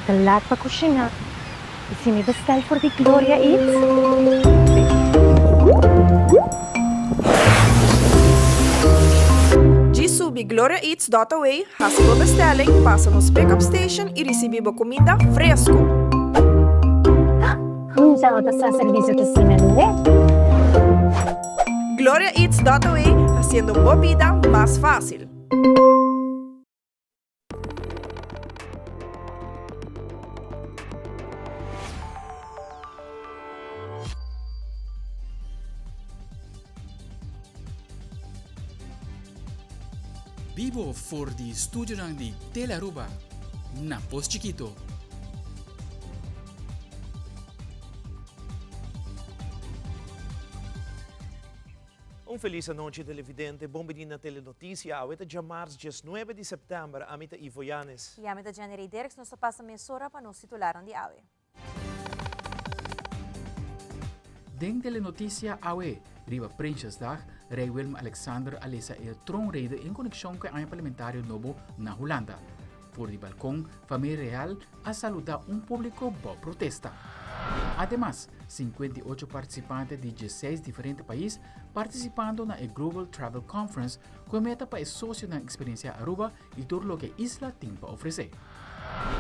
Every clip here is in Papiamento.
ta laat pa kushiná. I si mi bestel for di Gloria Eats? Djis subi gloriaeats dot away, hasi bo bestelling, pasa nos pick-up station i risibí bo kuminda fresku! Nunca no ta sa servicio ta asina lihé. Gloria Eats dot away, hasiendo bo bida mas fácil! Bibo for di studionan di Telearuba na Pos Chikito. Un felis anochi televidente, bon bini na Telenoticia. Awe ta djamars diesnuebe di sèptèmber, ami ta Ivo Yanes. I ami ta Jenny Rey Dirks, nos ta pasa mesora pa nos titularnan di awe. Den Telenoticia awe, riba Prinsjesdag, Rey Willem Alexander a lesa e troonrede en konekshon ku e aña parlamentario nobo na Hulanda. For di balkon, famia real a saluda un publico bou protesta. Ademas, 58 participante di 16 diferente pais participando na e Global Travel Conference cu e meta pa e socionan experiencia Aruba y tur loke e isla tin pa ofrece.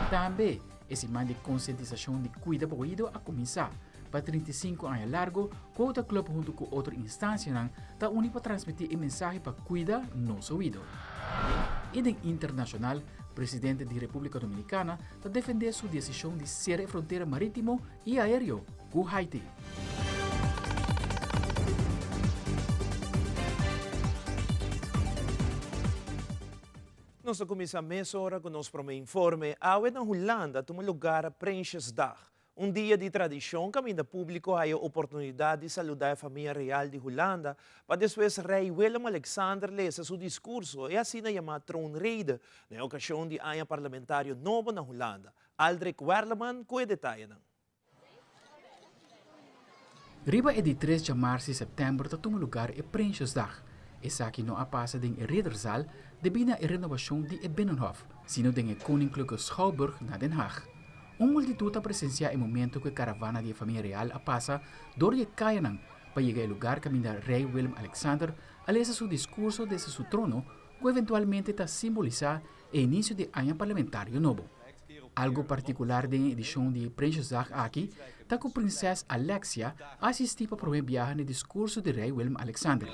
Tambe, e siman di concientisacion di Cuida bo Oido a cuminsa. Pa 35 aña largo, Quota Club hunto cu otro instancianan ta uni pa transmiti e mensahe pa cuida nos oido. Y den internacional, presidente di Republica Dominicana ta defende su decision di cera e frontera maritimo y aereo cu Haiti. Nos ta cuminsa mesora cu nos prome informe. Awe na Hulanda tuma lugar Prinsjesdag, Un dia di tradishon kaminda públiko haya oportunidat di saludá e famia real di Hulanda pa despues Rei Willem-Alexander lesa su diskurso, e asina yamá troonrede, na e okashon di aña parlamentario nobo na Hulanda. Aldrich Werleman ku e detayenan. Riba e di tres djamars di sèptèmber ta tuma lugar e Prinsjesdag. Esaki no a pasa den e Ridderzaal debí na e renobashon di e Binnenhof, sino den e Koninklijke Schouwburg na Den Haag. Un multitut a presensiá e momento ku e karavana di e famia real a pasa dor di e kayanan pa yega e lugar kaminda Rei Willem-Alexander a lesa su diskurso desde su trono ku eventualmente ta simbolisá e inisio di aña parlamentario nobo. Algu partikular den e edishon di Prinsjesdag aki ta ku Prinses Alexia a asistí pa promé biaha na e diskurso di Rei Willem-Alexander.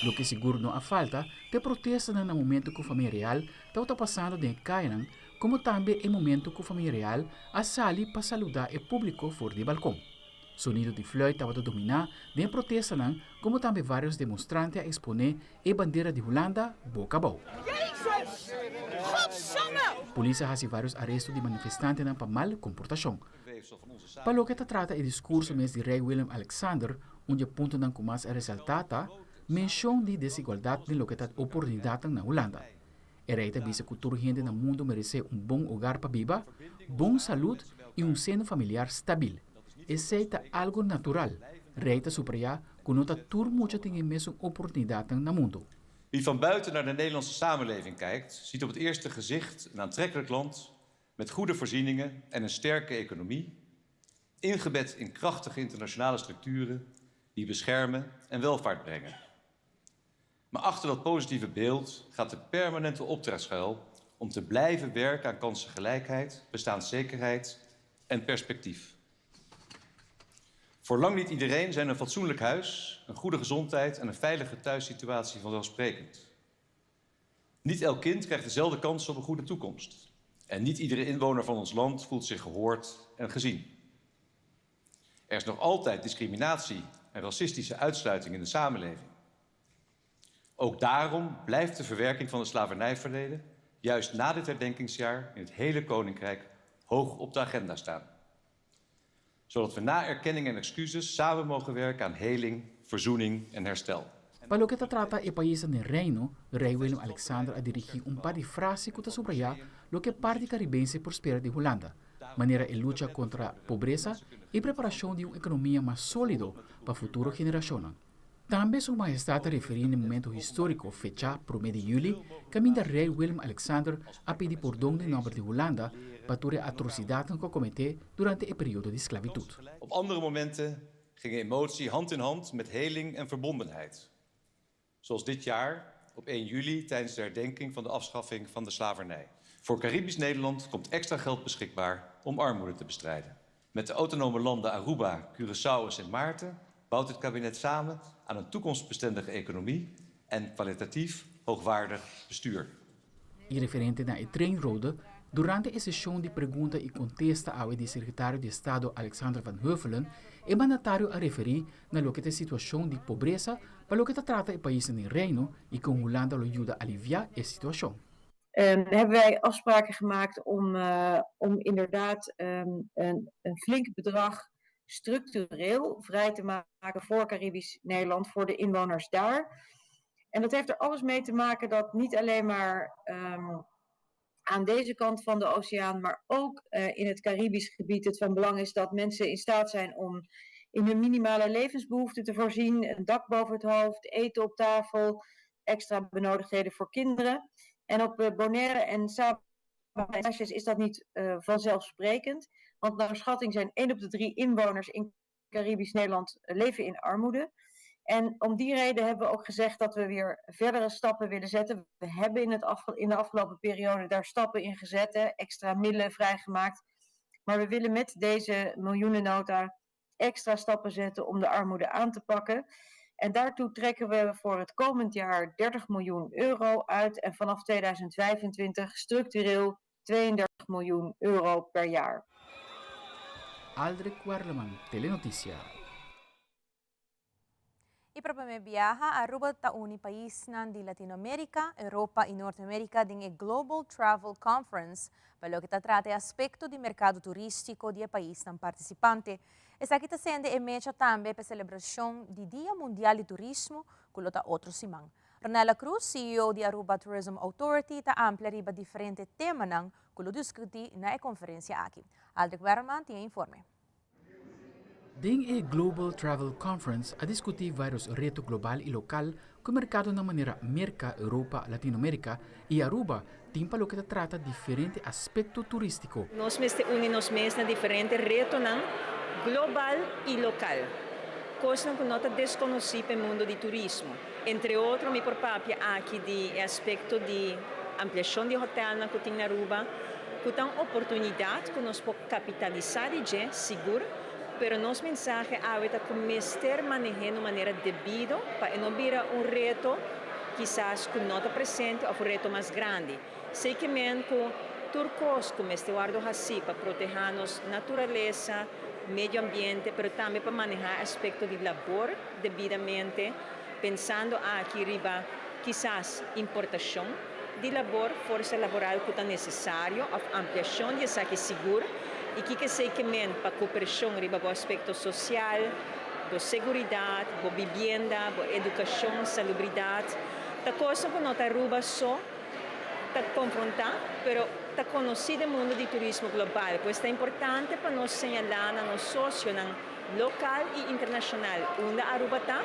Loke sigur no a falta ta e protestanan na momento ku famia real Tabata pasando den e kayanan komo tambe e momento ku famia real a sali pa saludá e públiko for di e balkon. Sonido di fluit tabata dominá den e protestanan komo tambe vários demonstrante a eksponé e bandera di Hulanda boka abou. Polis a hasi vários aresto di manifestantenan pa mal komportashon. Pa loke ta trata e diskurso mes di Rei Willem-Alexander, un di e puntonan ku mas a resaltá ta, Menshon di desigualdat den loke ta oportunidatnan na Hulanda. E rei ta bisa ku tur hende na mundu meresé un bon hogar pa biba, bon salud i un seno familiar stabil. Esei ta algu natural. Rei ta subrayá ku no ta tur mucha tin e mesun oportunidatnan na mundu. Wie van buiten naar de Nederlandse samenleving kijkt, ziet op het eerste gezicht een aantrekkelijk land met goede voorzieningen en een sterke economie, ingebed in krachtige internationale structuren die beschermen en welvaart brengen. Maar achter dat positieve beeld gaat de permanente opdracht schuil om te blijven werken aan kansengelijkheid, bestaanszekerheid en perspectief. Voor lang niet iedereen zijn een fatsoenlijk huis, een goede gezondheid en een veilige thuissituatie vanzelfsprekend. Niet elk kind krijgt dezelfde kans op een goede toekomst. En niet iedere inwoner van ons land voelt zich gehoord en gezien. Er is nog altijd discriminatie en racistische uitsluiting in de samenleving. Ook daarom blijft de verwerking van het slavernijverleden juist na dit herdenkingsjaar in het hele koninkrijk hoog op de agenda staan. Zodat we na erkenning en excuses samen mogen werken aan heling, verzoening en herstel. Pa loke ta trata e paisnan den Reino, Rei Willem-Alexander a dirigí un par di frase ku ta subrayá loke e parti karibense por spera di Hulanda, manera e lucha kontra pobresa i preparashon di un ekonomia mas sólido pa futuro generashonnan. Tambe Su Mahestat a referí na e momento históriko fechá promé di yüli kaminda Rei Willem Alexander a pidi pordon den nòmber di Hulanda pa tur e atrosidatnan ku a kometé durante e periodo di sklabitut. Op andere momenten gingen emotie hand in hand met heling en verbondenheid. Zoals dit jaar op 1 juli tijdens de herdenking van de afschaffing van de slavernij. Voor Caribisch Nederland komt extra geld beschikbaar om armoede te bestrijden. Met de autonome landen Aruba, Curaçao en Sint Maarten bouwt het kabinet samen aan een toekomstbestendige economie en kwalitatief hoogwaardig bestuur. I referente na e treinrode, durante e seshon di pregunta i kontesta awe di Sekretario di Estado Alexander van Huffelen, e mandatario a referí na loke ta e situashon di pobresa pa loke ta trata e paisnan den Reino i kon Hulanda lo yuda aliviá e situashon. Hebben wij afspraken gemaakt om, om inderdaad een flink bedrag structureel vrij te maken voor Caribisch Nederland, voor de inwoners daar. En dat heeft er alles mee te maken dat niet alleen maar aan deze kant van de oceaan, maar ook in het Caribisch gebied het van belang is dat mensen in staat zijn om in hun minimale levensbehoeften te voorzien. Een dak boven het hoofd, eten op tafel, extra benodigdheden voor kinderen. En op Bonaire en Saba en Eustatius is dat niet vanzelfsprekend. Want naar schatting zijn 1 op de 3 inwoners in Caribisch Nederland leven in armoede. En om die reden hebben we ook gezegd dat we weer verdere stappen willen zetten. We hebben in de afgelopen periode daar stappen in gezet, hè, extra middelen vrijgemaakt. Maar we willen met deze miljoenennota extra stappen zetten om de armoede aan te pakken. En daartoe trekken we voor het komend jaar 30 miljoen euro uit en vanaf 2025 structureel 32 miljoen euro per jaar. Aldrich Werleman, Telenoticia. Y pa prome biaha, Aruba ta uni paisnan di Latinoamerica, Europa y Norte America den e Global Travel Conference, pa loke ta trata e aspecto di mercado turistico di e paisnan participante. Esaki ta sende e mecha tambe pa e celebracion di Dia Mundial di Turismo, cu lo ta otro siman. Ronella Cruz, CEO di Aruba Tourism Authority, ta amplia riba diferente temanan cu lo discuti na e conferencia aki. Aldrich Werleman tin e informe. Den e Global Travel Conference a diskutí vários reto global i lokal ku merkadonan manera Merka, Europa, Latinoamérika i Aruba tin pa loke ta trata diferente aspekto turístiko. Nos mester uni nos mes na diferente retonan global i lokal, kosnan ku no ta deskonosí pa e mundu di turismo. Entre otro mi por papia aki di e aspekto di ampliashon di hotèlnan ku tin na Aruba, ku ta un oportunidat ku nos por kapitalisá di dje, sigur, pero nos mensahe awe ta ku mester maneh'é na un manera debido pa e no bira un reto kisas ku no ta presente òf un reto mas grandi. Esei ke men ku tur kos ku mester wòrdu hasí pa protehá nos naturalesa, medio ambiente, pero tambe pa manehá e aspekto di labor debidamente, pensando aki riba kisas importashon di labor, forsa laboral ku ta nesesario òf ampliashon di esaki sigur i kiko esei ke men pa koperashon riba bo aspekto sosial, bo seguridat, bo bibienda, bo edukashon, salubridat. Ta kosnan ku no ta Aruba so ta konfrontá, pero ta konosí den mundu di turismo global. Pues ta importante pa nos señalá na nos sosionan lokal i internashonal unda Aruba ta,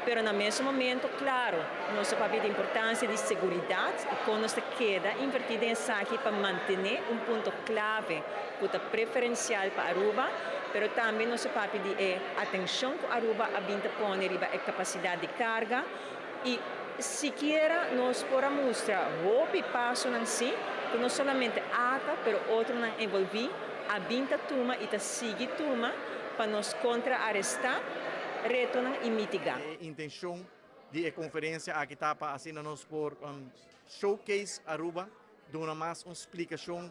pero na mesun momento, klaro, nos ta papia di importansia di seguridat i kon nos ta keda invertí den esaki pa mantené un punto klave ku ta preferensial pa Aruba, pero tambe nos ta papia di e atenshon ku Aruba a bin ta pone riba e kapasidat di karga i sikiera nos por a mustra hopi pasonan sí ku no solamente ata pero otronan envolví a bin ta tuma i ta sigui tuma pa nos kontra-arestá retonan i mitigá. E intenshon di e konferensia aki ta pa asina nos por showcase Aruba, duna mas un splikashon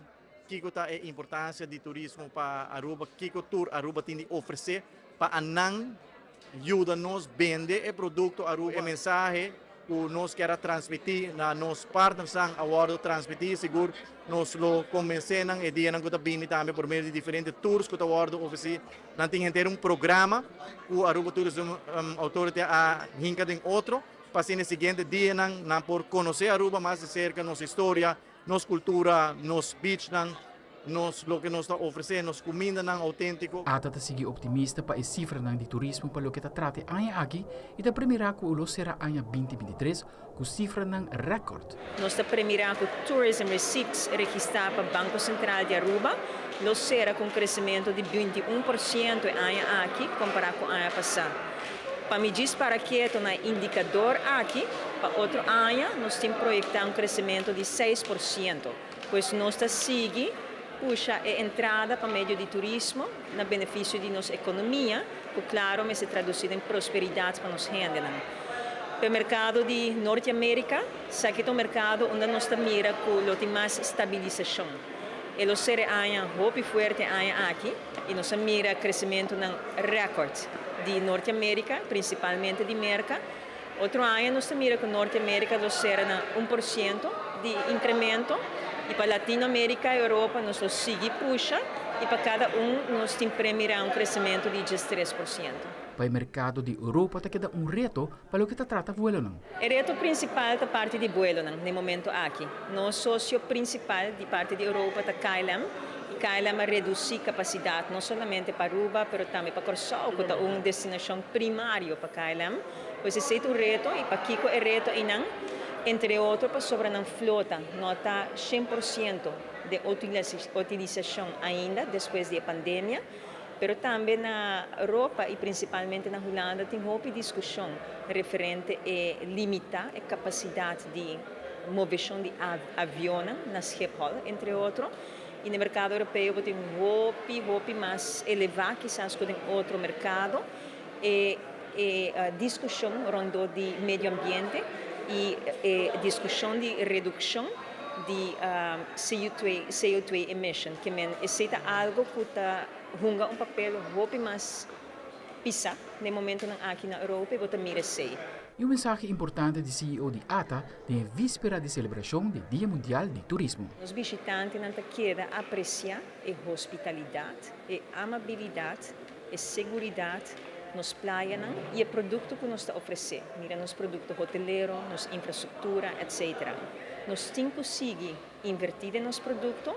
kiko ta e importansia di turismo pa Aruba, kiko tur Aruba tin di ofresé pa anan yuda nos bende e produkto Aruba. E mensahe ku nos kier a transmití na nos partnersnan a wòrdu transmití, sigur nos lo konbensé nan e dianan ku ta bini tambe por medio di diferente tours ku ta wòrdu ofresí. Nan tin henter un programa ku Aruba Tourism Authority a hinka den otro pa asina e siguiente dianan nan por konosé Aruba mas di serka, nos historia, nos kultura, nos beachnan. nos loke nos ta ofresé, nos kumindanan outéntiko. Ata ta sigui optimista pa e sifranan di turismo pa loke ta trata e aña aki i ta premirá ku lo sera aña 2023 ku sifranan rèkòrt. Nos ta premirá ku tourism receipts registrá pa Banko Sentral di Aruba lo sera ku un kresementu di 21% e aña aki kompará ku aña pasá. Pa mi djis para keto na e indikador aki, pa otro aña nos tin proyektá un kresementu di 6%. Pues nos ta sigui pusha e entrada pa medio di turismo na benefisio di nos ekonomia, ku klaro mester tradusí den prosperidat pa nos hendenan. P'e merkado di Norte Amerika, esaki ta un merkado unda nos ta mira ku lo tin mas stabilisashon. E lo ser e aña hopi fuerte e aña aki i nos a mira kresementunan rèkòrt di Norte Amerika, prinsipalmente di Merka. Otro aña nos ta mira ku Norte Amerika lo sera na 1% di inkremento i pa Latino Amerika i Europa nos lo sigui pusha i pa kada un nos tin premirá un kresementu di 13%. Pa e merkado di Europa ta keda un reto pa loke ta trata vuelonan. E reto prinsipal ta parti di buelonan na e momento aki. Nos sosio prinsipal di parti di Europa ta KLM i KLM a redusí kapasidat no solamente pa Aruba pero tambe pa Kòrsou ku ta un destinashon primario pa KLM. Pues esei ta un reto i pakiko e reto einan? Entre otro pasobra nan flota no ta 100% den utilisashon ainda despues di e pandemia. Pero tambe na Europa i prinsipalmente na Hulanda tin hopi diskushon referente e limitá e kapasidat di moveshon di avionnan na Schiphol, entre otro. I na e merkado europeo bo tin hopi, hopi mas elevá kisas ku den otro merkado. E e diskushon rondó di medio ambiente i e diskushon di redukshon di CO2 emission, ke men esei ta algo ku ta hunga un papel hopi mas pisá den momentonan aki na Europa i bo ta mira esei. I un mensahe importante di CEO di ata den e víspera di selebrashon di Dia Mundial di Turismo. Nos bishitantenan ta keda apresiá e hospitalidat, e amabilidat, e seguridat, nos playanan i e produkto ku nos ta ofresé, mira nos produkto hotelero, nos infrastruktura, etc. Nos tin ku sigui invertí den nos produkto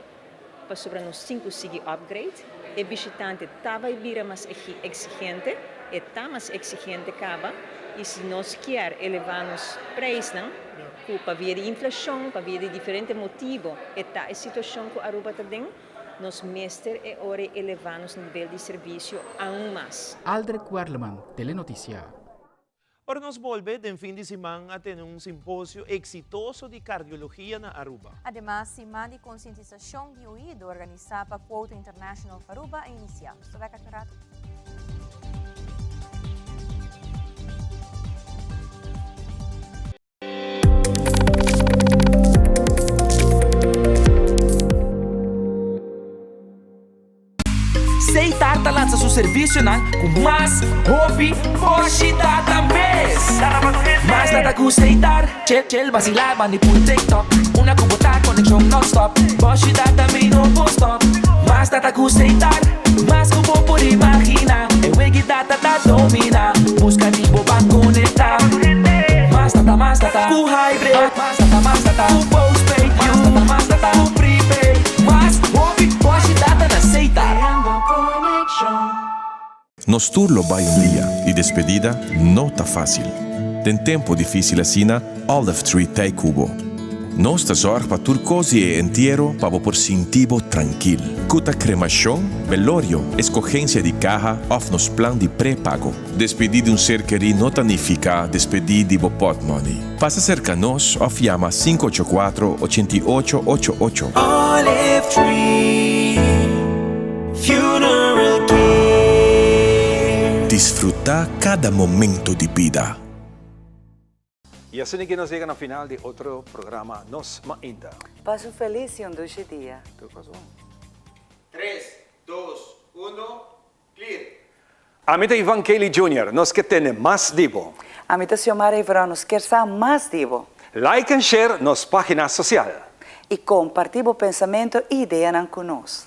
pasobra nos tin ku sigui upgrade. E bishitante ta bai bira mas eksigente, e ta mas eksigente kaba i si nos kier elevá nos preisnan ku pa via di inflashon, pa via di diferente motibu e ta e situashon ku Aruba ta den, Nos mester e ora e elevá nos nivel di servisio aun mas. Aldrich Werleman, Telenoticia. Ora nos bolbe, den fin di siman a tene un simposio exitoso di cardiologia na Aruba. Ademas, siman di concientisacion di oido organisa pa Quota International of Aruba a inicia. Nos ta bek aki un rato. Seitar ta lansa su servisionan ku mas hopi boshi data mes. Mas data ku Seitar, chill chill basila bandi pul TikTok. Una ku bo ta konekshon non stop, boshi data mi no por stop. Mas data ku Seitar, mas ku bo por imagina. E wegi data ta domina, buska di bo ban konekta. Mas data, mas data ku hybrid, mas data, mas data ku postpaid, mas data, mas data ku prepaid. Mas hopi boshi data na Seitar. Nos tur lo bai un dia y despedida no ta facil. Den tempo dificil asina, Olive Tree t'ei cu bo. Nos ta zorg pa tur cos di e entiero pa bo por sinti bo trankil. Cu ta cremacion, belorio, escogencia di caha of nos plan di prepago. Despedi di un ser kerí no ta nifica despedi di bo potmoney. Pasa cerca nos of yama 584 88 88. Olive Tree Funeral Care. Disfruta cada momento di bida. Y asina ki nos yega na final di otro programa Nos Mainta. Pasa un felis y un dushi dia. Tur cos bon. Tres, dos, uno, clear! Ami ta Ivan Kelly Junior, nos ke tene mas di bo. Ami ta Xiomara Iverón, nos kier sa mas di bo. Like en share nos pagina social. Y comparti bo pensamento y ideanan cu nos.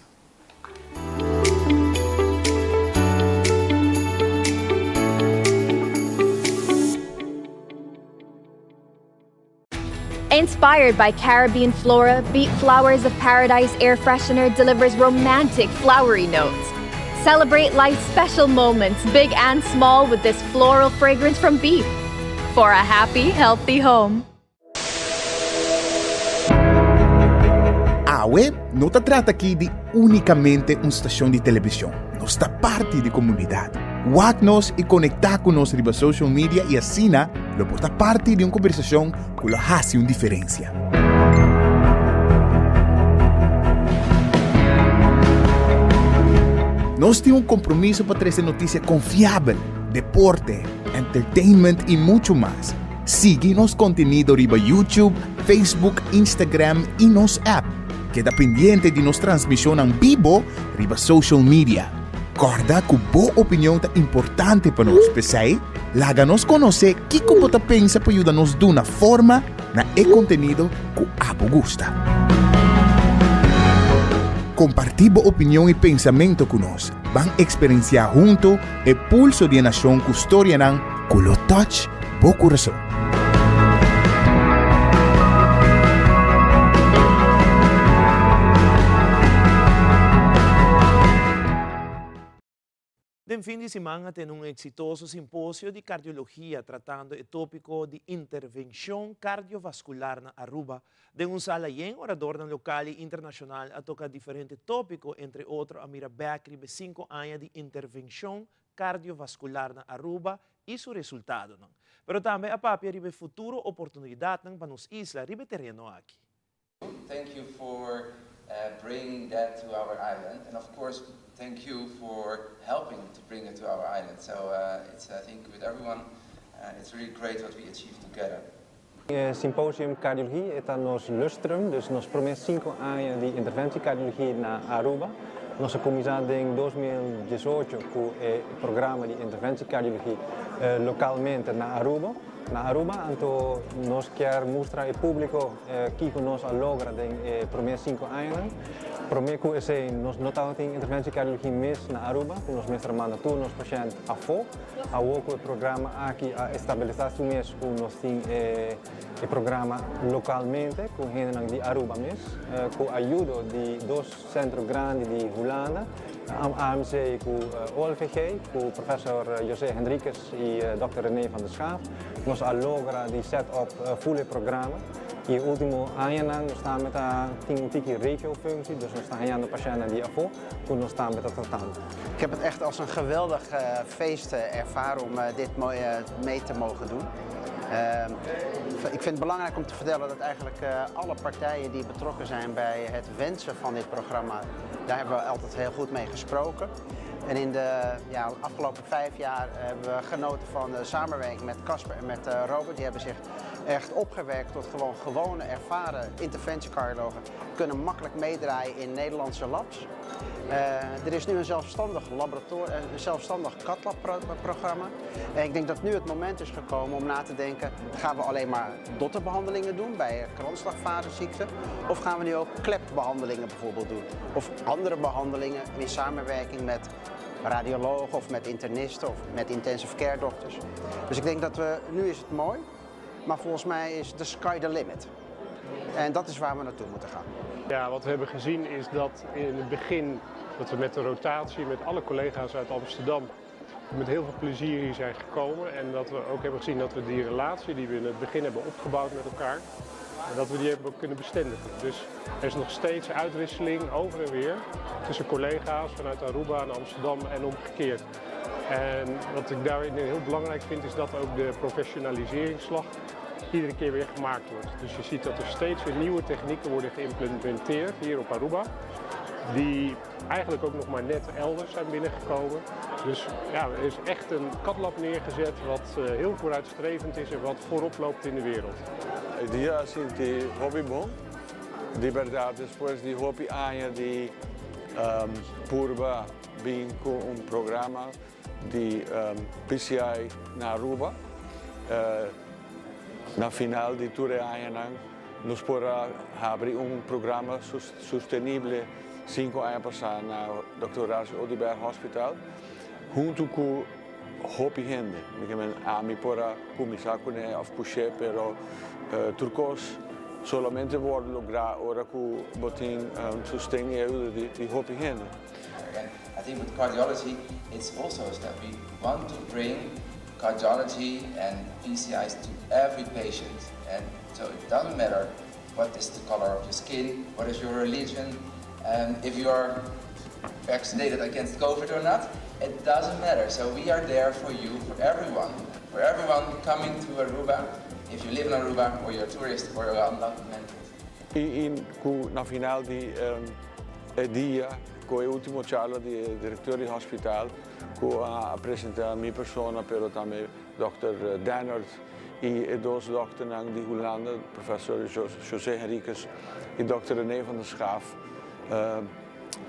Eens. Inspired by Caribbean flora, Beat Flowers of Paradise air freshener delivers romantic flowery notes. Celebrate life's special moments, big and small, with this floral fragrance from Beef. For a happy, healthy home. Awe no ta trata aki di únikamente un stashon di televishon, nos ta parti di komunidat. Wak nos i konektá ku nos riba social media i asina lo por ta parti di un kombersashon ku lo hasi un diferensia. Nos tin un kompromiso pa trese notisia konfiabel, deporte, entertainment i muchu mas. Sigui nos kontenido riba YouTube, Facebook, Instagram i nos app. Keda pendiente di nos transmishonnan bibo riba social media. Kòrda ku bo opinion ta importante pa nos, p'esei laga nos konosé kiko bo ta pensa pa yuda nos duna forma na e kontenido ku abo gusta. Kompartí bo opinion i pensamentu ku nos. Ban eksperensiá huntu e pulso di e nashon ku storianan ku lo touch bo kurason. Den fin di siman a tene un eksitoso simposio di kardiologia tratando e topiko di intervenshon kardiovaskular na Aruba. Den un sala yen, oradornan lokal i internashonal a toka diferente topiko, entre otro a mira bèk riba e sinku aña di intervenshon kardiovaskular na Aruba i su resultadonan. Pero tambe a papia riba e futuro oportunidatnan pa nos isla riba e tereno aki. Thank you for bringing that to our island and of course thank you for helping to bring it to our island. So it's I think with everyone it's really great what we achieved together. E Symposium Cardiologie e ta nos lustrum, dus nos prome cinco aña di interventie cardiologie na Aruba. Nos a cuminsa den 2018 cu e programa di interventie cardiologie localmente na Aruba. Na Aruba anto nos kier mustra e publico kico nos a logra den e prome cinco añanan. Prome cu esey nos no tabatin interventie cardiologie mes na Aruba, cu nos mester a manda tur nos pashent afo. Awor cu e programa aki a estabilisa su mes cu nos tin e programa localmente cu hendenan di Aruba mes, cu ayudo di dos centro grandi di Hulanda, AMC cu OLVG, cu professor José Henriquez y Dòkter René van der Schaaf, nos a logra di set up full e programa. Y e ultimo añanan nos tambe ta tin un tiki regiofunctie, dus nos ta hañando pashentnan di afó cu nos tambe ta tratando. Ik heb het echt als een geweldig feest ervaren om dit mooi mee te mogen doen. Ik vind het belangrijk om te vertellen dat eigenlijk alle partijen die betrokken zijn bij het wensen van dit programma, daar hebben we altijd heel goed mee gesproken. En in de ja, afgelopen vijf jaar hebben we genoten van de samenwerking met Casper en met Robert. Die hebben zich echt opgewerkt tot gewoon gewone, ervaren interventiecardiologen. Kunnen makkelijk meedraaien in Nederlandse labs. Er is nu een zelfstandig laboratorium, een zelfstandig cath-lab-programma. En ik denk dat nu het moment is gekomen om na te denken, gaan we alleen maar dotterbehandelingen doen bij kransslagvaderziekte? Of gaan we nu ook klepbehandelingen bijvoorbeeld doen? Of andere behandelingen in samenwerking met radiologen of met internisten of met intensive care dokters. Dus ik denk dat we, nu is het mooi, maar volgens mij is the sky the limit. En dat is waar we naartoe moeten gaan. Ja, wat we hebben gezien is dat in het begin dat we met de rotatie met alle collega's uit Amsterdam met heel veel plezier hier zijn gekomen. En dat we ook hebben gezien dat we die relatie die we in het begin hebben opgebouwd met elkaar, dat we die hebben kunnen bestendigen. Dus er is nog steeds uitwisseling over en weer tussen collega's vanuit Aruba en Amsterdam en omgekeerd. En wat ik daarin heel belangrijk vind is dat ook de professionaliseringsslag iedere keer weer gemaakt wordt. Dus je ziet dat er steeds weer nieuwe technieken worden geïmplementeerd hier op Aruba. Die eigenlijk ook nog maar net elders zijn binnengekomen. Dus ja, er is echt een cath lab neergezet wat heel vooruitstrevend is en wat voorop loopt in de wereld. E dia a sinti hopi bon. Di berdad despues di hopi aña di purba bin cu un programa di PCI na Aruba. Na final di tur e añanan nos por a habri un programa sostenible cinco aña pasa na Dòkter Horacio Oduber Hospital hunto cu hopi hende. Mi ke men ami por a cuminsa cune of pushe pero tur cos. solamente wòrdu lográ ora ku bo tin sosten i ayuda di hopi hende. And I think with cardiology it's also a step. We want to bring cardiology and PCI's to every patient and so it doesn't matter what is the color of your skin, what is your religion, um, if you are vaccinated against COVID or not, it doesn't matter. So we are there for you, for everyone. For everyone coming to Aruba, if you live in Aruba or you're a tourist or you're undocumented. I ku na final di e dia ku e ultimo charla di e direktor di hospital ku a presenta mi persona pero tambe Dòkter Dennert i e dos dòkternan di Hulanda, Professor José Henriquez i Dòkter René van der Schaaf,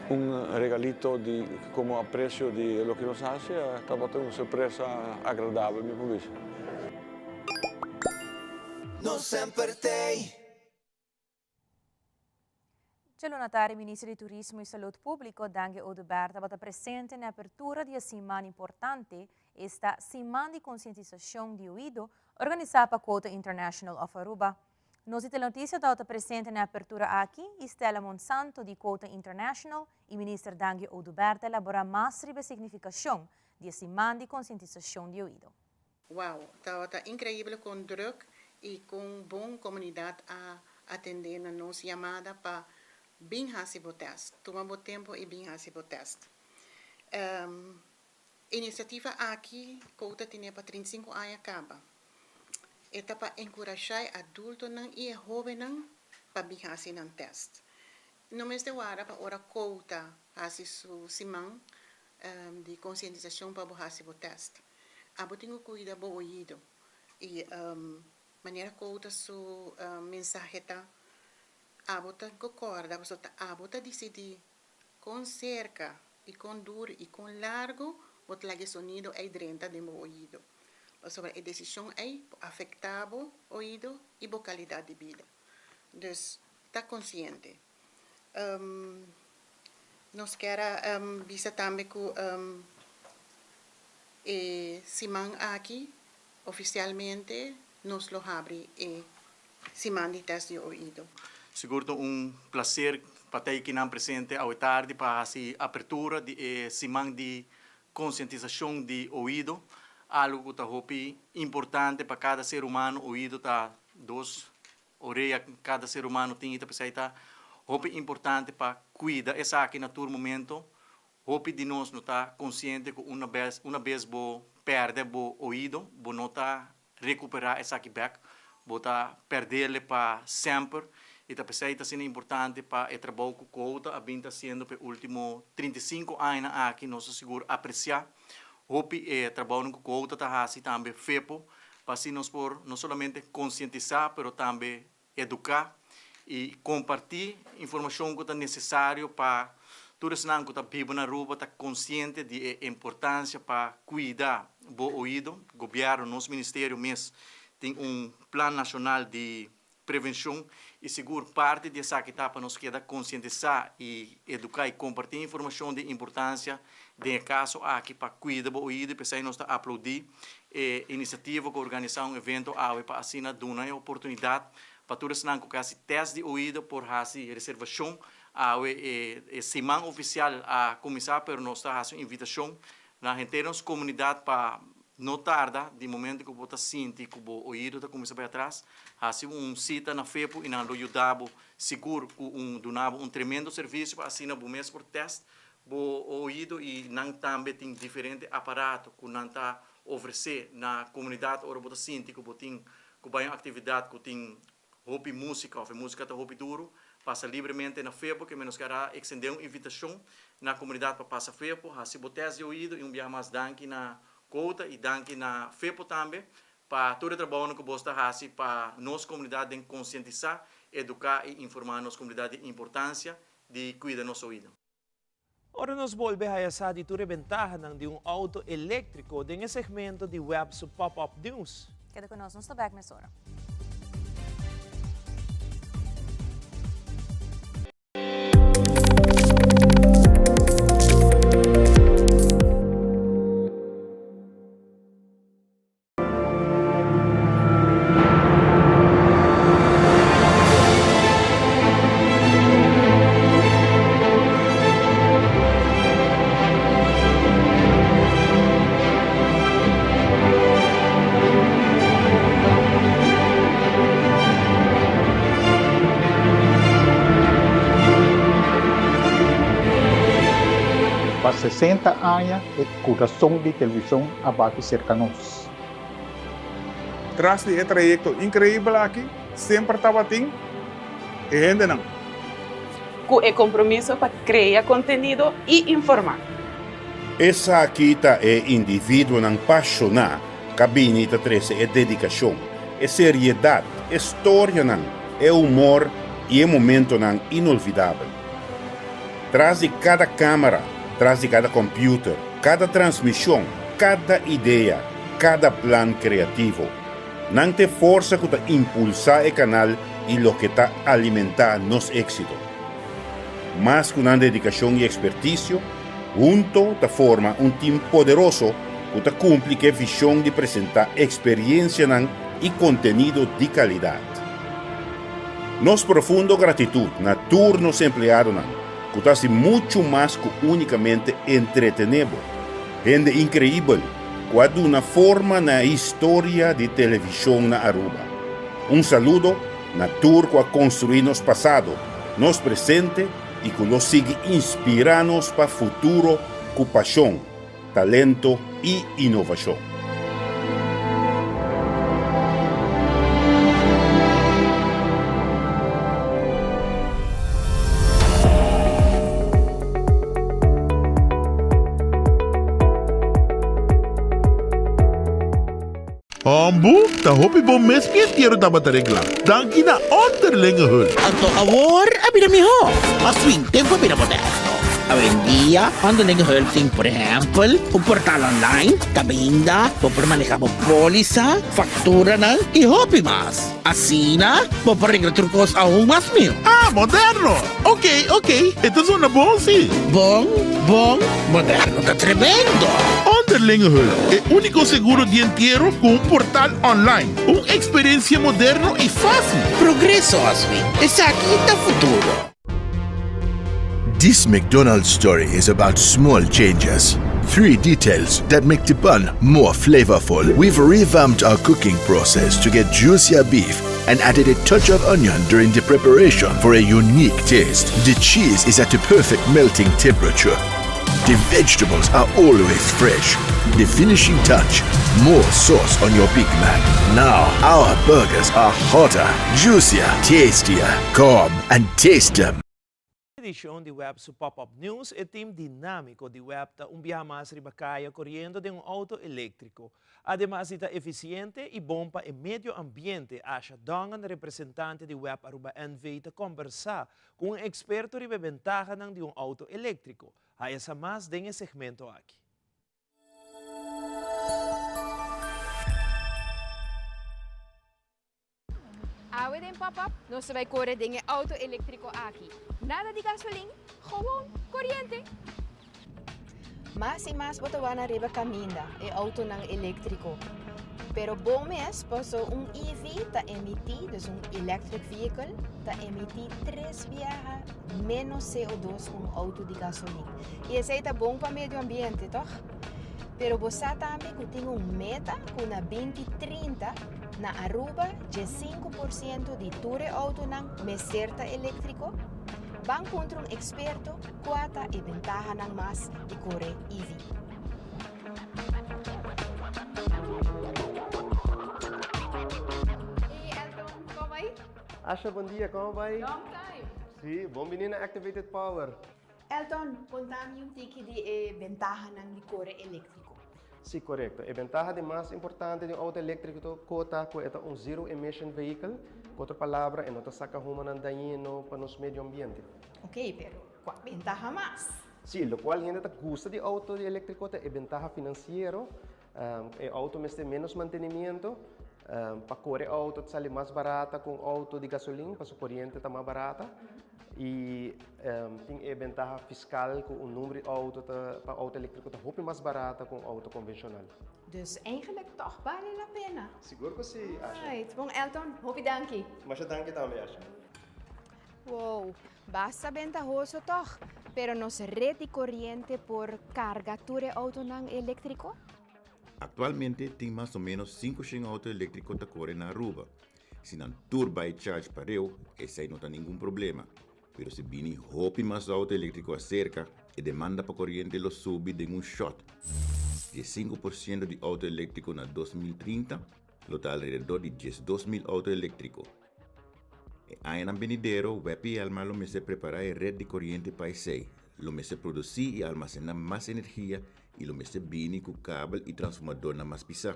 un regalito di komo apresio di loke nos hasi, tabata un sorpresa agradabel mi por bisa. Nos semper t'ei. Djaluna tardi Minister di Turismo y Salud Publico Dangui Oduber tabata presente na e apertura di e siman importante, esta Siman di Concientisacion di Oido, organisa pa Quota International of Aruba. Nos di Telenoticia tabata presente na e apertura aki y Stella Monsanto di Quota International y Minister Dangui Oduber ta elabora mas riba e significacion di e Siman di Concientisacion di Oido. Wow, tabata increíble con druk y con bon comunidad a atende na nos yamada pa bin haci bo test. Tuma bo tempo y bin haci bo test. Iniciativa aki Quota tene pa 35 aña caba. E ta pa encurasha e adultonan y e hobennan pa bin haci nan test. No mester warda pa ora Quota haci su siman di concientisacion pa bo haci bo test. Abo tin cu cuida bo oido y manera Quota su mensahe ta, abo ta cu corda pasobra ta abo ta dicidi con cerca y con duro y con largo bo ta laga e sonido ey drenta den bo oido. Pasobra e decision ey por afecta bo oido y bo calidad di bida. Dus ta consciente. Nos kier a bisa tambe cu e siman aki oficialmente nos lo habri e siman di test di oido. Sigur ta un placer pa ta akinan presente awe tardi pa haci apertura di e siman di concientisacion di oido, algo cu ta hopi importante pa cada ser humano, oido ta dos Orea kada ser humano tin i ta p'esei ta hopi importante pa kuida esaki na tur momento. Hopi di nos no ta konsiente ku una bes una bes bo pèrdè bo oido bo no ta rekuperá esaki bèk, bo ta pèrdele pa semper i ta p'esei ta asina importante pa e trabou ku Quota a bin ta hasiendo pa e último 35 añanan aki nos ta sigur apresiá Hopi e trabounan ku Quota ta hasi tambe FEPO pa asina nos por no solamente konsientisá pero tambe eduká i kompartí informashon ku ta nesesario pa tur esnan ku ta biba na Aruba ta konsiente di e importansia pa kuida bo oido. Gobièrnu, nos ministerio mes tin un plan nashonal di prevencion y sigur parti di esaki ta pa nos keda concientisa y educa y comparti informacion di importancia den e caso aki pa cuida bo oido y p'esey nos ta aplaudi e iniciativa cu organisa un evento awe pa asina duna e oportunidad pa tur esnan cu ke haci test di oido por haci reservacion awe e siman oficial a cuminsa pero nos ta haci un invitacion na henter nos comunidad pa No tarda, di momento ku bo ta sinti ku bo oido ta kuminsá bai atras, hasi un sita na FEPO i nan lo yuda bo sigur ku un duna bo un tremendo servisio pa asina bo mes por tèst bo oido i nan tambe tin diferente aparato ku nan ta ofresé na komunidat ora bo ta sinti ku bo tin ku bai un aktividat ku tin hopi músika òf e músika ta hopi duru, pasa libremente na FEPO ke menos ke a ekstendé un invitashon na komunidat pa pasa FEPO, hasi bo tèst di oido i un biaha mas danki na Quota i danki na FEPO tambe pa tur e trabounan ku bos ta hasi pa nos komunidat den konsientisá, eduká i informá nos komunidat di importansia di kuida nos oido. Ora nos bolbe haya sa di tur e bentahanan di un auto eléktriko den e segmento di web su Pop-Up News. Keda ku nos, nos ta bèk mesora. 60 aña e kurason di televishon a bati serka nos. Tras di e trayekto inkreibel aki semper tabatin e hendenan. Ku e kompromiso pa krea kontenido i informá. Esaki ta e individuonan pashoná ka bini ta trese e dedikashon, e seriedat, e storianan, e humor i e momentonan inolvidabel. Tras di kada kámara, tras di kada kòmpiuter, kada transmishon, kada idea, kada plan kreativo. Nan ta e forsa ku ta impulsá e kanal i loke ta alimentá nos éksito. Mas ku nan dedikashon i ekspertisio, hunto ta forma un tim poderoso ku ta kumpli ku e vishon di presentá eksperiensianan i kontenido di kalidat. Nos profundo gratitut na tur nos empleadonan ku ta hasi muchu mas ku únikamente entretené bo. Hende inkreibel ku a duna forma na e historia di televishon na Aruba. Un saludo na tur ku a konstruí nos pasado, nos presente i ku lo sigui inspirá nos pa futuro ku pashon, talento i inovashon. Hombu, ta hopi bon mes mi entiero tabata regla. Danki na Onderlinge Hulp. Anto awor a bira mihó. Mas fin, tempu a bira moderno. Awendia, Onderlinge Hulp tin, por ehèmpel, un portal online kaminda bo por maneha bo pólisa, fakturanan i hopi mas. Asina, bo por regla tur kos aun mas mihó. Ah, moderno! Ok, ok, e ta zona bon si. Bon, bon, moderno ta tremendo! Onderlinge Hulp, e úniko seguro di entiero ku un portal online. Un eksperensia moderno i fásil. Progreso, Oswin. Esaki ta futuro. This McDonald's story is about small changes. Three details that make the bun more flavorful. We've revamped our cooking process to get juicier beef and added a touch of onion during the preparation for a unique taste. The cheese is at the perfect melting temperature. The vegetables are always fresh. The finishing touch, more sauce on your Big Mac. Now, our burgers are hotter, juicier, tastier. Come and taste them. Edicion di web su Pop-Up News, e team dinamico di web ta un biaha mas riba caya coriendo den un auto electrico. Ademas di ta eficiente y bon pa e medio ambiente, Asha Dongen, representante di web Aruba NV. ta combersa cu un experto riba e bentahanan di un auto electrico. Haya sa mas den e segmento aki. Awe den Pop Up nos ta bai kore den e auto eléktriko aki. Nada di gasolin, gewoon koriente! Mas i mas bo ta wak riba kaminda e autonan eléktriko. Pero bo mes paso un EV ta emití, dus un electric vehicle, ta emití tres biaha ménos CO2 ku un auto di gasolin. I esei ta bon pa medio ambiente, tòg? Pero bo sa tambe ku tin un meta ku na 2030 na Aruba 15% di tur e autonan mester ta eléktriko? Ban puntra un eksperto kua ta e bentahanan mas di kore EV. Hey Elton, kon bai? Asha, bon dia, kon bai? Long time! Si, bon bini na Activated Power. Elton, konta mi un tiki di e bentahanan di kore eléktriko. Si, korekto. E bentaha di mas importante di un outo eléktriko ta ku e ta un zero emission vehicle. Ku otro palabra, e no ta saka humanan dañino pa nos medio ambiente. Ok, pero kua bentaha mas? Si, lokual hende ta gusta di outo di eléktriko ta e bentaha finansiero. E outo mester ménos mantenimiento. Pa kore outo ta sali mas barata ku un outo di gasolin, pasobra koriente ta mas barata. I tin e bentaha fiskal ku un number di outo ta pa outo eléktriko ta hopi mas barata ku un outo konvenshonal. Dus eigenlijk tòg bale la pena. Sigur ku si, Asha. Right. Bon Elton, hopi danki. Masha danki tambe, Asha. Wow, basta bentahoso tòg. Pero nos red di koriente por karga tur e outonan eléktriko? Actualmente tin mas o menos 500 auto electrico ta core na Aruba. Si nan tur bay charge pareu, esey no ta ningun problema. Pero si bini hopi mas auto eléktriko aserka, e demanda pa koriente lo subi den un shòt. 15% di auto eléktriko na 2030 lo ta alrededor di 12.000 auto eléktriko. E añanan benidero, web i Elmar lo mester prepará e ret di koriente pa esei, lo mester produsí i almasená mas energia i lo mester bini ku kabel i transformadornan mas pisá.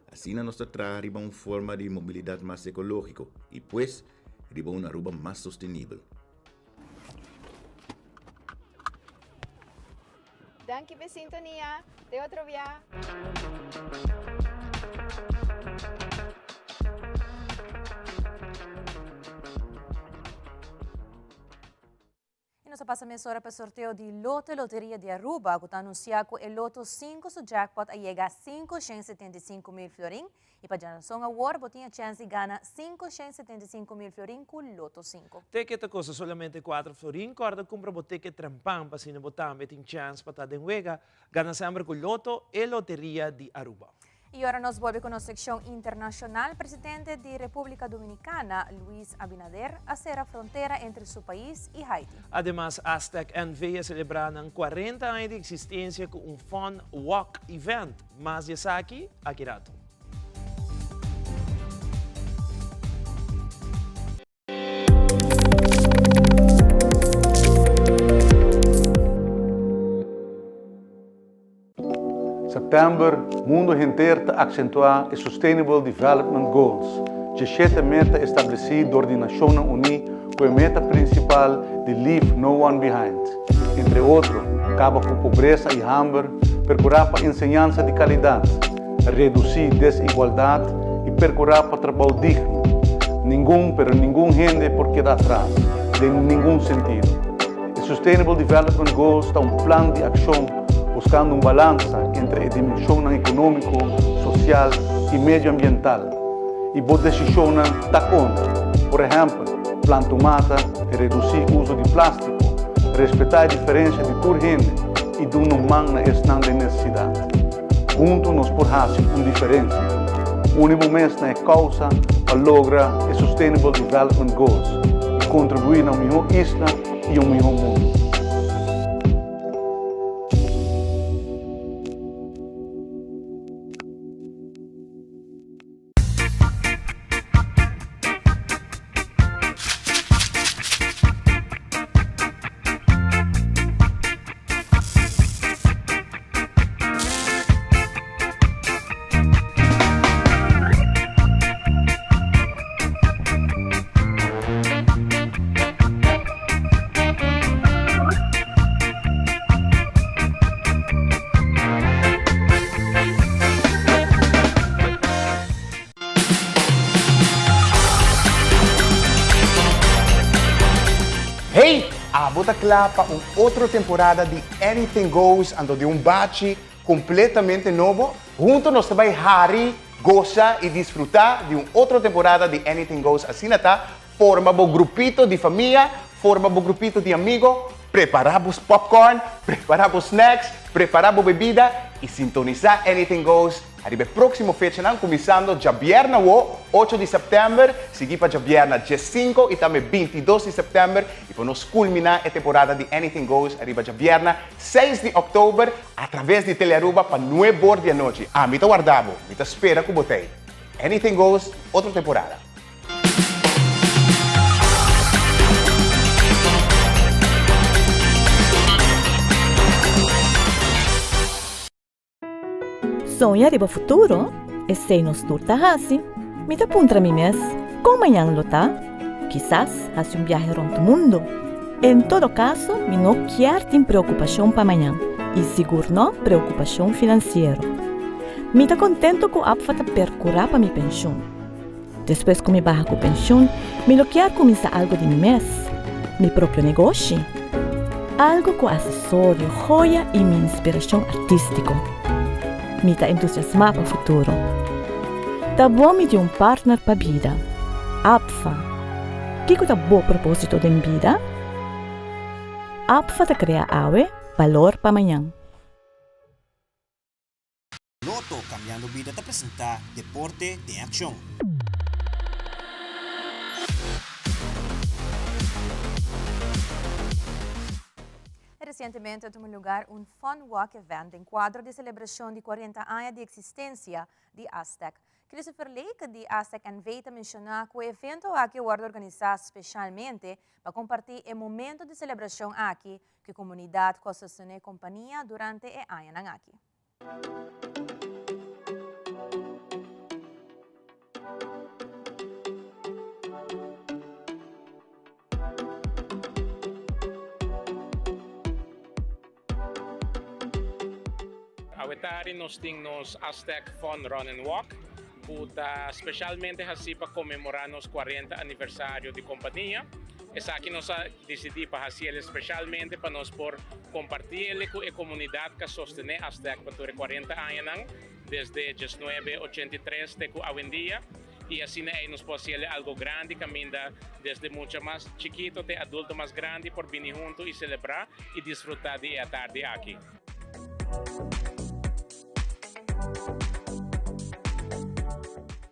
Asina nos ta traha riba un forma di mobilidat mas ekológiko i pues riba un Aruba mas sostenibel. Danki p'e sintonia. Te otro bia. Y nos a pasa mesora pa e sorteo di Loto Loteria di Aruba cu ta anuncia cu e Loto 5 su jackpot a yega 575 mil florin y pa djanason awor bo tin e chens di gana 575 mil florin cu Loto 5. Ticket ta kosta solamente 4 florin, kòrda kumpra bo ticket trempan pa asina bo tambe tin chèns pa ta den wega. Gana semper ku Lotto, e loteria di Aruba. Y ora nos bolbe cu nos seccion internacional, presidente di Republica Dominicana, Luis Abinader, a cera frontera entre su pais y Haiti. Ademas, Aztec NV a celebra nan 40 aña di existencia cu un Fun Walk Event. Mas di esaki, aki rato. Sèptèmber, Mundu henter ta aksentuá e Sustainable Development Goals, djeshete meta establesí dor di Nashonnan Uní ku e meta prinsipal di Leave No One Behind, entre otro, kaba ku pobresa i hamber, perkurá pa enseñansa di kalidat, redusí desigualdat i perkurá pa trabou digno. Ningun, pero ningun hende por keda atras, den ningun sentido. E Sustainable Development Goals ta un plan di akshon buskando un balansa entre e dimenshonnan ekonómiko, sosial i medioambiental. I bo desishonnan ta konta. Por ehèmpel, planta un mata, redusí uso di plástiko, respetá e diferensia di tur hende i duna un man na esnan den nesesidat. Huntu nos por hasi un diferensia. Uni bo mes na e kousa pa logra e Sustainable Development Goals i kontribuí na un mihó isla i un mihó mundu. Hey! Abo ta kla pa un otro temporada di Anything Goes anto di un bachi completamente nobo? Hunto nos ta bai hari, gosa y disfruta di un otro temporada di Anything Goes asina ta forma bo grupito di famia, forma bo grupito di amigo, prepara bo popcorn, prepara bo snacks, prepara bo bebida y sintonisa Anything Goes Ariba e próksimo fechanan, kuminsando djabièrna awo, ocho di sèptèmber, sigui pa djabièrna diesinko i tambe bintidos di sèptèmber, i pa nos kulminá e temporada di Anything Goes ariba djabièrna seis di òktober atraves di Telearuba pa nuebor di anochi. Ami ta warda bo, mi ta spera ku bo t'ei. Anything Goes, otro temporada. Soña riba futuro? Esei nos tur ta hasi. Mi ta puntra mi mes, kon mañan lo ta? Kisas hasi un biahe rònt mundu. En todo kaso, mi no kier tin preokupashon pa mañan, i sigur no preokupashon finansiero. Mi ta kontentu ku APFA ta perkurá pa mi penshun. Despues ku mi baha ku penshun, mi lo kier kuminsá algu di mi mes, mi propio negoshi. Algu ku asesorio, joya i mi inspirashon artístiko. Mi ta entusiasmá pa futuro. Ta bon mi tin un partner pa bida. APFA. Kiko ta bo propósito den bida? APFA ta krea awe balor pa mañan. Lotto Cambiando Bida ta presenta Deporte den Accion. Recientemente a tuma lugar un Fun Walk Event den cuadro di celebracion di 40 aña di existencia di Astec. Christopher Lake di Astec NV ta menciona cu e evento aki a wordo organisa specialmente pa comparti e momento di celebracion aki cu e comunidad cu a sostene e compania durante e añanan aki. Awe tardi nos tin nos Aztec Fun Run and Walk ku ta spesialmente hasi pa konmemorá nos kuarenta aniversario di kompania. Esaki nos a disidí pa hasi el spesialmente pa nos por kompartí el ku e komunidat ku a sostené Aztec pa tur e kuarenta añanan, desde diesnuebe ochenta i tres te ku awendia. I asina ei nos por hasi el algo grandi kaminda desde mucha mas chikito te adulto mas grandi por bini huntu i selebrá i disfrutá di e atardi aki.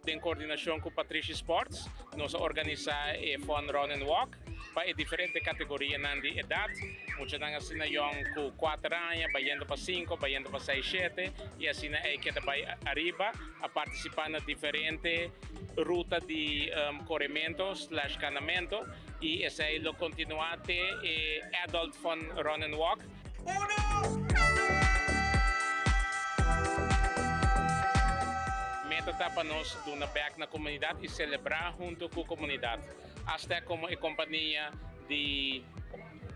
Den koordinashon ku Patrishi Sports nos a organisá e Fun Run and Walk pa e diferente kategorianan di edat. Muchanan asina yòn ku kuater aña bayendo pa sinku, bayendo pa seis, shete i asina ei keda bai ariba a partisipá na diferente ruta di koremento slash kanamento i esei lo kontinuá te e Adult Fun Run and Walk. Meta ta pa nos duna bek na komunidat i selebrá huntu ku komunidat. Astec komo e kompania di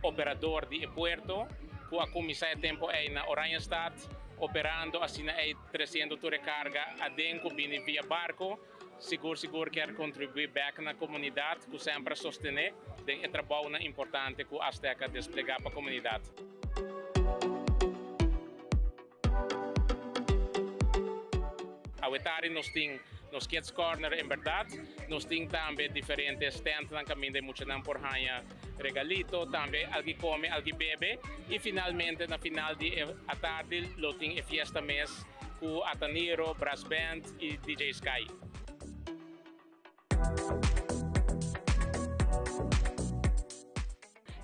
operador di e puerto ku a kuminsá e tempu ei na Oranjestad operando asina ei tresiendo tur e karga aden ku bini via barko. Sigur sigur kier kontribuí bek na komunidat ku semper a sostené den e trabounan importante ku Astec a desplegá pa komunidat. Awetari nos tin nos Kids Corner en berdad nos tin tambe diferente standnan kaminda e muchanan por haña regalito, tambe algi kome, algi bebe i finalmente na final di e atardi lo tin e fiesta mes ku Ataniro, Brass Band i DJ Sky.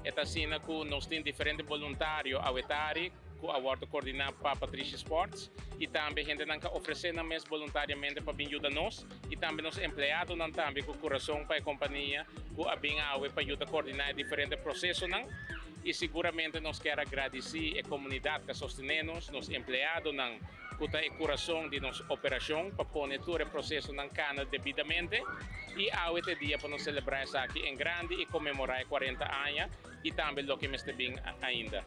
E ta asina ku nos tin diferente boluntario awetari ku a wòrdu koordiná pa Patrishi Sports i tambe hendenan ku a ofresé nan mes boluntariamente pa bin yuda nos i tambe nos empleadonan tambe ku kurason pa e kompania ku a bin awe pa yuda koordiná e diferente prosesonan i siguramente nos kier a gradisí e komunidat ku a sostené nos, nos empleadonan ku ta e kurason di nos operashon pa pone tur e prosesonan kana debidamente i awe ta e dia pa nos selebrá esaki en grandi i konmemorá e kuarenta aña i tambe loke mester bin ainda.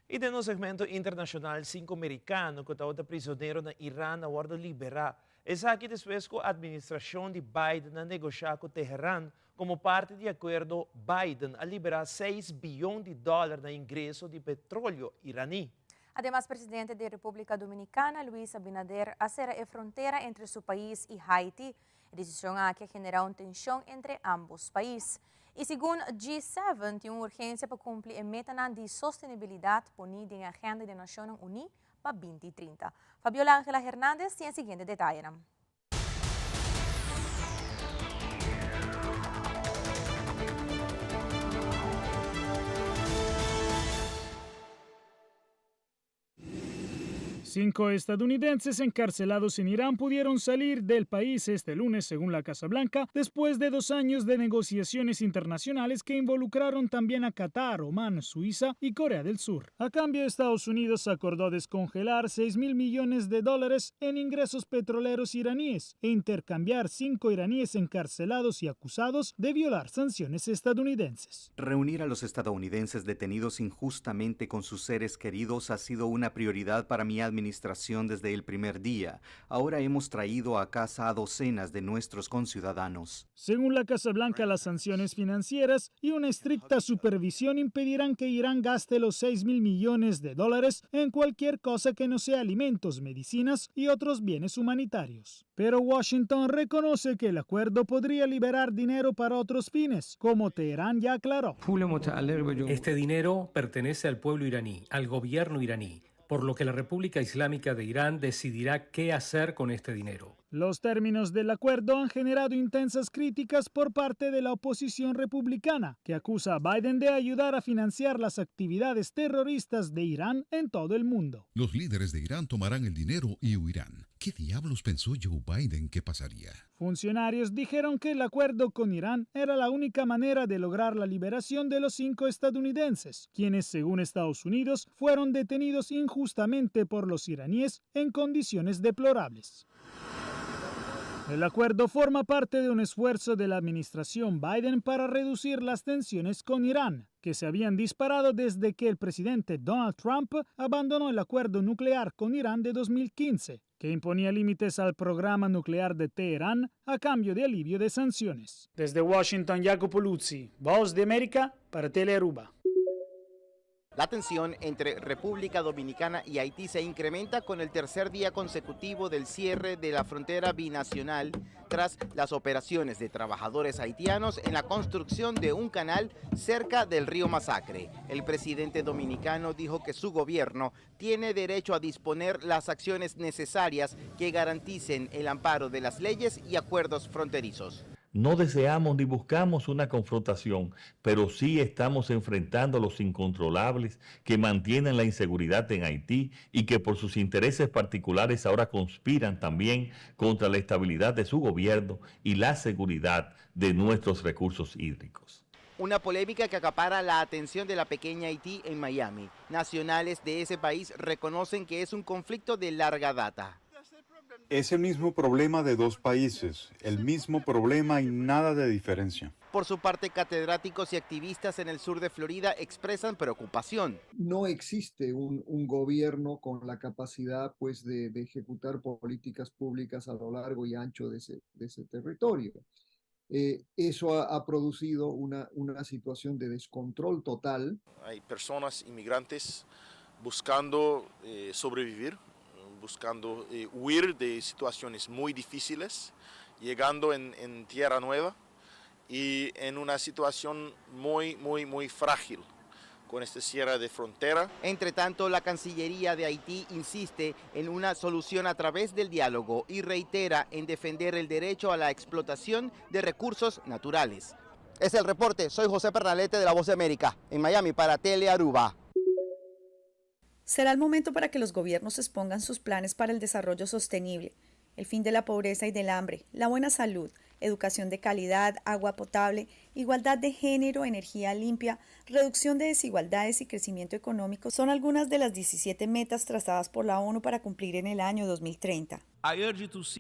I den nos segmento internashonal, sinku merikano ku tabata prisonero na Iran a wòrdu liberá. Esaki despues ku atministrashon di Biden a negoshá ku Teheran komo parti di akuerdo Biden a liberá seis biyon di dòler na ingreso di petroleo iraní. Ademas presidente di Repúblika Dominikana, Luis Abinader, a sera e frontera entre su pais i Haiti. E desishon aki a generá un tenshon entre ámbos pais. I segun G7 tin un urgensia pa kumpli e metanan di sostenibilidat poní den e agenda di Nashonnan Uní pa 2030. Fabiola Angela Hernandez tin e siguiente detayenan. Cinco estadounidenses encarcelados en Irán pudieron salir del país este lunes, según la Casa Blanca, después de dos años de negociaciones internacionales que involucraron también a Qatar, Omán, Suiza y Corea del Sur. A cambio, Estados Unidos acordó descongelar 6 mil millones de dólares en ingresos petroleros iraníes e intercambiar cinco iraníes encarcelados y acusados de violar sanciones estadounidenses. Reunir a los estadounidenses detenidos injustamente con sus seres queridos ha sido una prioridad para mi administración. administración desde el primer día. Ahora hemos traído a casa a docenas de nuestros conciudadanos. Según la Casa Blanca, las sanciones financieras y una estricta supervisión impedirán que Irán gaste los 6 mil millones de dólares en cualquier cosa que no sea alimentos, medicinas y otros bienes humanitarios. Pero Washington reconoce que el acuerdo podría liberar dinero para otros fines, como Teherán ya aclaró. Este dinero pertenece al pueblo iraní, al gobierno iraní, por lo que la República Islámica de Irán decidirá qué hacer con este dinero. Los términos del acuerdo han generado intensas críticas por parte de la oposición republicana, que acusa a Biden de ayudar a financiar las actividades terroristas de Irán en todo el mundo. Los líderes de Irán tomarán el dinero y huirán. ¿Qué diablos pensó Joe Biden que pasaría? Funcionarios dijeron que el acuerdo con Irán era la única manera de lograr la liberación de los cinco estadounidenses, quienes, según Estados Unidos, fueron detenidos injustamente por los iraníes en condiciones deplorables. El acuerdo forma parte de un esfuerzo de la administración Biden para reducir las tensiones con Irán, que se habían disparado desde que el presidente Donald Trump abandonó el acuerdo nuclear con Irán de 2015, que imponía límites al programa nuclear de Teherán a cambio de alivio de sanciones. Desde Washington, Jacopo Luzzi, Voz de América, para Telearuba. La tensión entre República Dominicana y Haití se incrementa con el tercer día consecutivo del cierre de la frontera binacional tras las operaciones de trabajadores haitianos en la construcción de un canal cerca del río Masacre. El presidente dominicano dijo que su gobierno tiene derecho a disponer las acciones necesarias que garanticen el amparo de las leyes y acuerdos fronterizos. No deseamos ni buscamos una confrontación, pero sí estamos enfrentando a los incontrolables que mantienen la inseguridad en Haití y que por sus intereses particulares ahora conspiran también contra la estabilidad de su gobierno y la seguridad de nuestros recursos hídricos. Una polémica que acapara la atención de la pequeña Haití en Miami. Nacionales de ese país reconocen que es un conflicto de larga data. Es el mismo problema de dos países, el mismo problema y nada de diferencia. Por su parte, catedráticos y activistas en el sur de Florida expresan preocupación. No existe un, un gobierno con la capacidad pues, de, de, ejecutar políticas públicas a lo largo y ancho de ese, de ese territorio. Eh, eso ha, ha producido una, una situación de descontrol total. Hay personas inmigrantes buscando eh, sobrevivir, buscando eh, huir de situaciones muy difíciles, llegando en, en tierra nueva y en una situación muy, muy, muy frágil con este cierre de frontera. Entre tanto, la Cancillería de Haití insiste en una solución a través del diálogo y reitera en defender el derecho a la explotación de recursos naturales. Es el reporte. Soy José Pernalete de La Voz de América, en Miami para Telearuba. Será el momento para que los gobiernos expongan sus planes para el desarrollo sostenible, el fin de la pobreza y del hambre, la buena salud, educación de calidad, agua potable, igualdad de género, energía limpia, reducción de desigualdades y crecimiento económico son algunas de las 17 metas trazadas por la ONU para cumplir en el año 2030.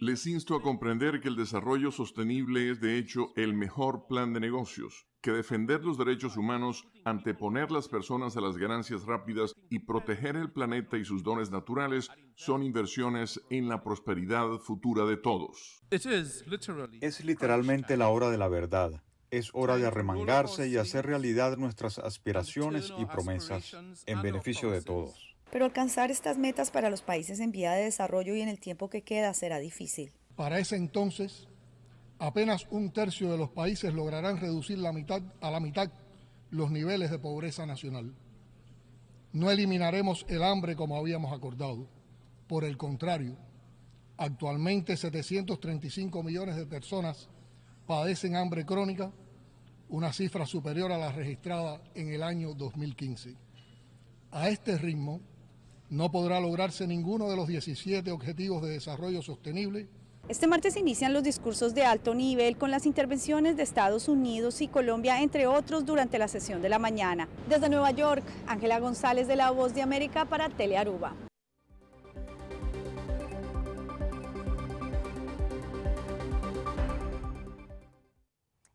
Les insto a comprender que el desarrollo sostenible es de hecho el mejor plan de negocios, que defender los derechos humanos, anteponer las personas a las ganancias rápidas y proteger el planeta y sus dones naturales son inversiones en la prosperidad futura de todos. Es literalmente la hora de la verdad. Es hora de arremangarse y hacer realidad nuestras aspiraciones y promesas en beneficio de todos. Pero alcanzar estas metas para los países en vía de desarrollo y en el tiempo que queda será difícil. Para ese entonces, apenas un tercio de los países lograrán reducir la mitad, a la mitad los niveles de pobreza nacional. No eliminaremos el hambre como habíamos acordado. Por el contrario, actualmente 735 millones de personas padecen hambre crónica, una cifra superior a la registrada en el año 2015. A este ritmo, no podrá lograrse ninguno de los 17 objetivos de desarrollo sostenible. Este martes inician los discursos de alto nivel con las intervenciones de Estados Unidos y Colombia, entre otros, durante la sesión de la mañana. Desde Nueva York, Ángela González de La Voz de América para Telearuba.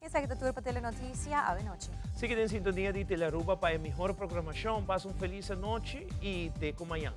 Esaki ta tur pa Telenoticia awe nochi. Sigui den sintonia di Telearuba pa e mihor programacion. Pasa un feliz anochi y te cu mañan.